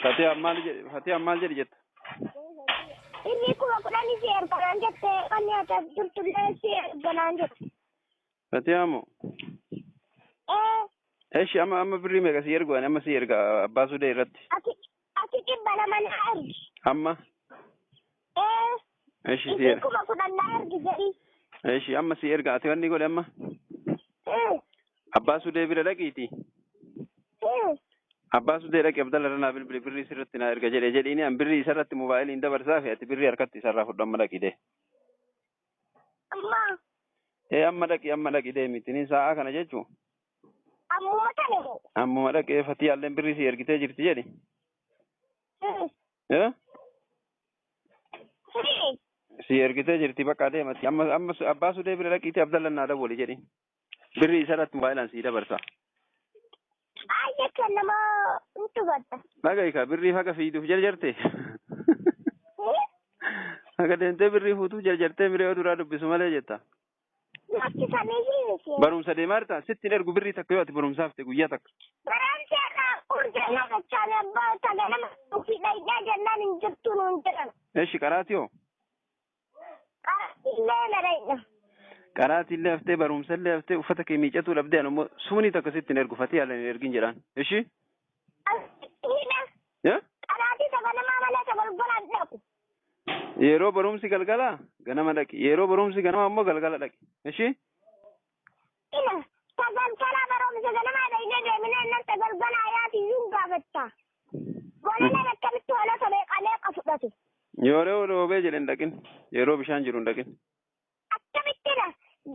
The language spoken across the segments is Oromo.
Fatiyaan maal jedhi Fatiyaan maal jedhi jetta? Inni 10,000 si erganaan jette kan nyaataaf jirtullee si erganaan jette. Fatiyaa moo? Ee. Eshi amma amma birrii meeqa si ergu ani amma si erga abbaa sudee irratti. Ati 200 naa ergi. Amma? Ee. Eshi si Isii erga. 10,000 naa ergi jedhi. Eshi amma si erga ati wanni godhe amma? Ee. Abbaa sudee bira dhaqiiti. Ee. Abbaa sudee dhaqi Abdalla irra naa bilbili birrii sirratti naa erga jedhe jedhiini an birrii isarratti moobaayiliin dabarsaa fi ati birrii harkatti isarraa fudhu amma dhaqi dee. Amma. Ee amma dhaqi amma dhaqi deemi ittiin sa'a kana jechuu. Ammuma kana moo? Ammuma dhaqee Fatiyaalleen birrii si ergitee jirti jedhi. Ee. Eh? Ee. Si ergitee jirti bakka deemati amma amma abbaa sudee bira dhaqiitii Abdalla naa dawwali jedhi. Birrii isarratti moobaayilaan sii dabarsa. Ayya kan nama hin tufatta. Dhaga'i ka birrii haga fiiduuf jarjarte. Ee. Haga deemtee birrii fuutuuf jarjartee miree duraa dubbisu malee jetta. Lakkisanii hiimisi. Barumsa deemaa jirta sitti hin ergu birrii takka yoo ati barumsaaf ta'e guyyaa takka. Barumsa irraa urjii naqachaan abbaa saganama ofii dhayyaa jennaan hin jirtu nuun jedhan. Eshi qaraatii hoo? Illee na dhayya. Qaraatii illee haftee barumsa illee haftee uffata kee miicatuu dhabdee ani immoo suunii takka sitti hin ergu fatii haalaan hin ergin jedhaan. Eshi? Hidha. Eh? Qaraatii saganamaa malee sagalgolaan dhaqu. Yeroo barumsi galgalaa ganama dhaqi. Yeroo barumsi ganama ammoo galgala dhaqi. Eshi? Ina sagalgalaa barumsa ganamaa dhaynee deemnee innan sagalgalaa yaati iyyuu gaafatta. Gola akkamitti hoolota meeqa meeqa fudhatu. Yeroo roobee jedhe hin dhaqin. Yeroo bishaan jiru hin dhaqin. Akkamittidha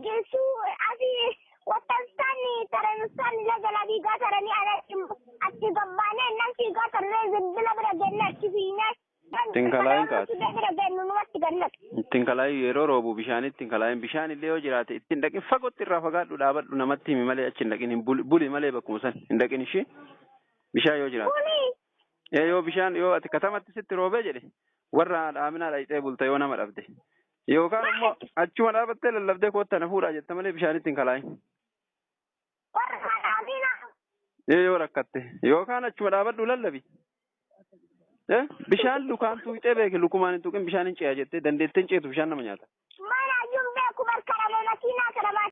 geessuu asii wattastaan taranustaan laga fiigaa taranii alatti achi gabbaanee innan fiigaa tarree zibbila bira genne achi fiinee. Ittiin kalaayin kaate. Bira gennu numatti gannatu. Ittiin kalaayin yeroo roobu bishaan ittiin kalaayin bishaan illee yoo jiraate ittiin dhaqin fagootti irraa fagaadhu dhaabadhu namatti himi malee achi hin dhaqin hin buli malee bakkuma san hin dhaqin ishee bishaan yoo jiraate. Kuni Ee yoo bishaan yoo ati katamatti sitti roobee jedhe warra dhaaminaa dhayxee bulta yoo nama dhabde. Yookaan immoo achuma dhaabattee lallabdee kootta na fuudhaa jetta malee bishaan ittiin kalaayin. Warra haadha Ee yoo rakkatte yookaan achuma dhaabadhu lallabi. Eh bishaan lukaan tuuxee beeke lukumaan hin tuqin bishaan hin ce'a jettee dandeettee hin ceetu bishaan nama nyaata. Mana iyyuu beeku barkarama makiinaa karama